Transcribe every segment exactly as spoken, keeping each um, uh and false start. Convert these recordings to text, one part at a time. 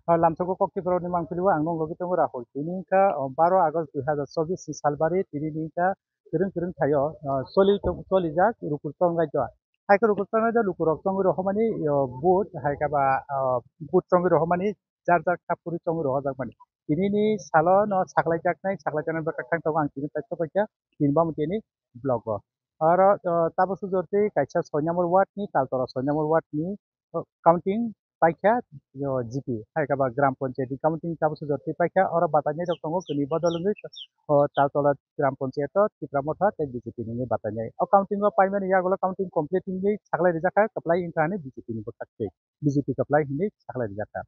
Ah, lamsogo koktiprokni mangpili o ang nung logi tongo Rahul. Tini wngkha, oh, baro August dui hazar chobbish ni salbari, tini ni wngkha kwrwng kwrwng thaio, ah, choli tong-, cholijak Rukur Chongraija. Hai khe Rukur Chongraija lukurok chongwi rohormani, oh, vote, hai khe ba, ah, vote chongwi rohormani, jar jar kha phuri chongwi rohorjakmani. Tini ni salo no saklaijaknai, saklaijaknai bwkha khang tongo ang tini paisa paisa, tini bamtini block o. Oro, ah, tabuk sujorti kaisa soi number ward ni, Taltola soi number ward ni, oh, counting paikha, yo, G P, hai khe ba gram panchayat ni counting tabuk sujorti paikha, oro batainai rok tongo, kwnwi bodol wngwi, oh, Taltola gram panchayat o Tipra Motha tei B J P ni wngwi batainai. O counting o paimani yagulo counting complete wngwi saklai rijak kha, kwplai wngkha hwnwi B J P ni bwkhak twi, B J P kwplai hwnwi saklai rijak kha.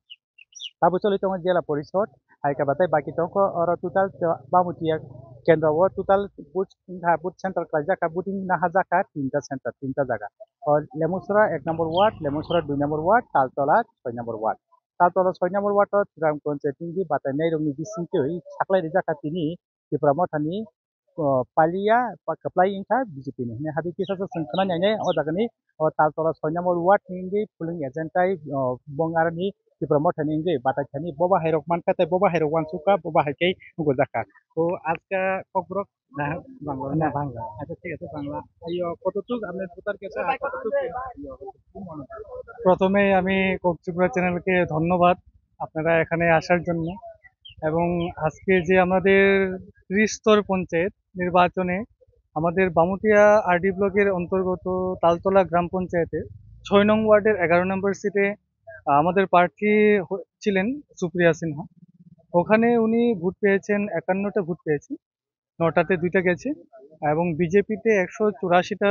Tabuk choli tongo Jela Porishod, hai khe batai baki tongo oro total, uh, Bamutiya kendro o total booth wngkha, booth center khlaijak kha, voting nahajak kha tinta center, tinta jaga. O Lemungsora ek number ward, Lemungsora dui number ward, Taltola soi number ward. Taltola soi number ward o gram panchayat ni batainai rokni bisingtwi saklai rijak kha tini Tipra Mothani, o, palia, pa-, kwplai wngkha B J P ni hwnwi. Hadi kisa se chwng khna nainai o jagani, o, Taltola soi number ward ni wngwi polling agent tai, o, bong aroni Tipra Mothani wngwi batai thani bo bahai rok mankha tei bo bahai rok uansukha, bo bahai khe nukjak kha. O, aska kokborok na Bangla na? Bangla. আচ্ছা, ঠিক আছে, বাংলা। আইয়ো, কতটুক আপনার ভোটার কাছে আর কতটুক, আইয়ো, প্রথমে আমি কোক ত্রিপুরা চ্যানেলকে ধন্যবাদ, আপনারা এখানে আসার জন্য। এবং আজকে যে আমাদের ত্রিস্তর পঞ্চায়েত নির্বাচনে আমাদের বামুটিয়া আরডি ব্লকের অন্তর্গত তালতলা গ্রাম পঞ্চায়েতে ছয় নং ওয়ার্ডের এগারো নম্বর সিটে আমাদের প্রার্থী হ-, ছিলেন সুপ্রিয়া সিনহা। ওখানে উনি ভোট পেয়েছেন, একান্নটা ভোট পেয়েছেন। নটাতে দুইটা গেছে এবং বিজেপিতে একশো চুরাশিটা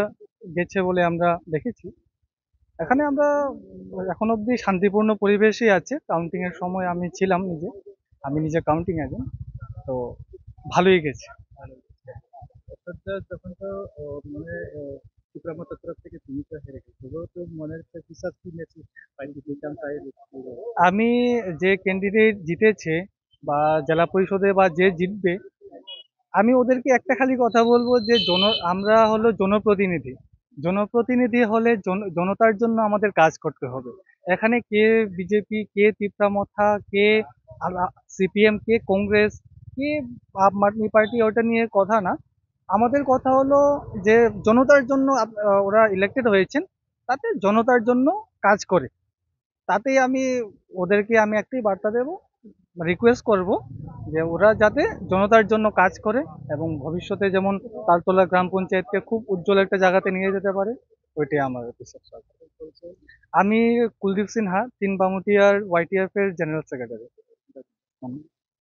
গেছে বলে আমরা দেখেছি। এখানে আমরা এখন অবধি শান্তিপূর্ণ পরিবেশই আছে। কাউন্টিং এর সময় আমি ছিলাম নিজে, আমি নিজে কাউন্টিং এজেন্ট, তো ভালোই গেছে। অর্থাৎ যখন তো, ও, মানে, ও, ত্রিপুরা মথা তরফ থেকে তুমি তো হেরে গেছো, তো মনের একটা বিশ্বাস কি নিয়েছো? আমি যে ক্যান্ডিডেট জিতেছে বা জেলা পরিষদে বা যে জিতবে, আমি ওদেরকে একটা খালি কথা বলবো যে জন-, আমরা হলো জনপ্রতিনিধি। জনপ্রতিনিধি হলে জন-, জনতার জন্য আমাদের কাজ করতে হবে। এখানে কে বিজেপি, কে তিপ্রা মথা, কে আলা-, সিপিএম, কে কংগ্রেস, কে আম আদমি পার্টি, ওটা নিয়ে কথা না। আমাদের কথা হলো যে জনতার জন্য আপ-, আহ, ওরা ইলেক্টেড হয়েছেন, তাতে জনতার জন্য কাজ করে। তাতেই আমি ওদেরকে আমি একটাই বার্তা দেব, রিকোয়েস্ট করব যে ওরা যাতে জনতার জন্য কাজ করে এবং ভবিষ্যতে যেমন তালতলা গ্রাম পঞ্চায়েতকে খুব উজ্জ্বল একটা জায়গাতে নিয়ে যেতে পারে, ওইটাই আমার উদ্দেশ্য। আমি কুলদীপ সিনহা, তিন বামুটিয়ার ওয়াইটিএফ এর general secretary.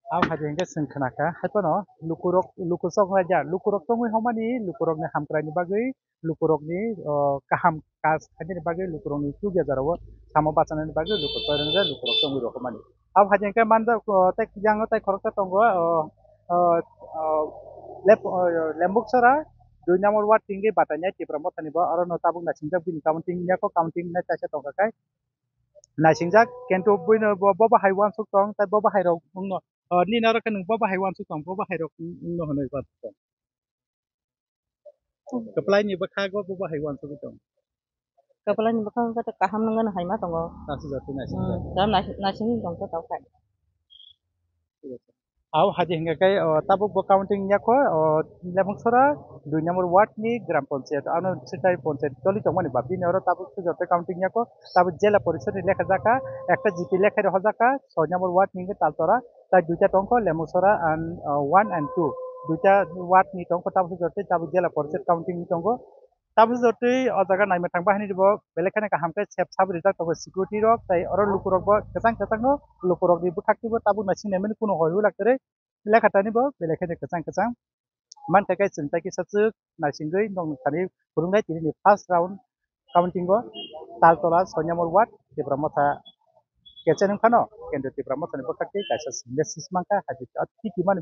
Ang hai hwnkhe chwng khna kha, hai phano lukurok, luku chonglaijak, lukurok chongwi hwnmani lukurokni hamkraini bagwi, lukurokni, o, kaham kaj khainani bagwi, lukurokni chukya jorao samo bachanani bagwi luku choirangjak, lukurok chongwi rw hwnmani. Abo hai hwnkhe manjak, o, tei yang tei khoroksa tongo, o, o, o, Lep-, o, Lembuksora dui number ward tingwi batainai Tipra Mothani bo, orono tabuk naisingjak bini counting ya kho, counting nai kaisa tongkha khai naisingjak, kintu buino bo, bo bahai uansuk tong, tei bo bahai rok wngno, o, nini oro khe nwng bo bahai uansuk tong, bo bahai rok wng-, wngno hwnwi uansuk tong. Kwplai ni bwkha go bo bahai uansugwi tong. Kwplai ni bwkha wngkha tei kaham nungwi hai ma tongo. Naising jatwi naising Hmm, jak. Tamo naising, naising tong khe tong khai. Thik ache. Abo hai di hingka khe, o, tabuk bo counting ya kho, o, Lemungsora dui number ward ni gram panchayat, ano sitai panchayat choli tongmani ba, bini oro tabuk se joto counting ya kho, tabuk jela porishod ni lekha jakha, ekta G P lekha rohorjakha, soi number ward ni hingke Taltora, tai duita tongkho, Lemungsora and, o, one and two, duita ward ni tongkho, tabuk se joto tabuk jela porishod counting ni tongo, tabuk se joto o jaga naima thangba hani bo belai kheno kaham khe sep sab rijak tongo security rok, tai oro lukurok bo kwchang kwchang no lukurok ni bwkhak twi bo tabuk naising naimani kuno hoi hoi lak kwrwi. Lekha tani bo belai kheno kwchang kwchang. Mankha khe chwng tai kisa swk naisingwi nokni thani phwrwngnai tini ni first round counting o Taltola soi number ward Tipra Motha kechenwng phano Kendriya Tipra Motha ni bwkhak twi kaisa message mankha, hai khe titi mani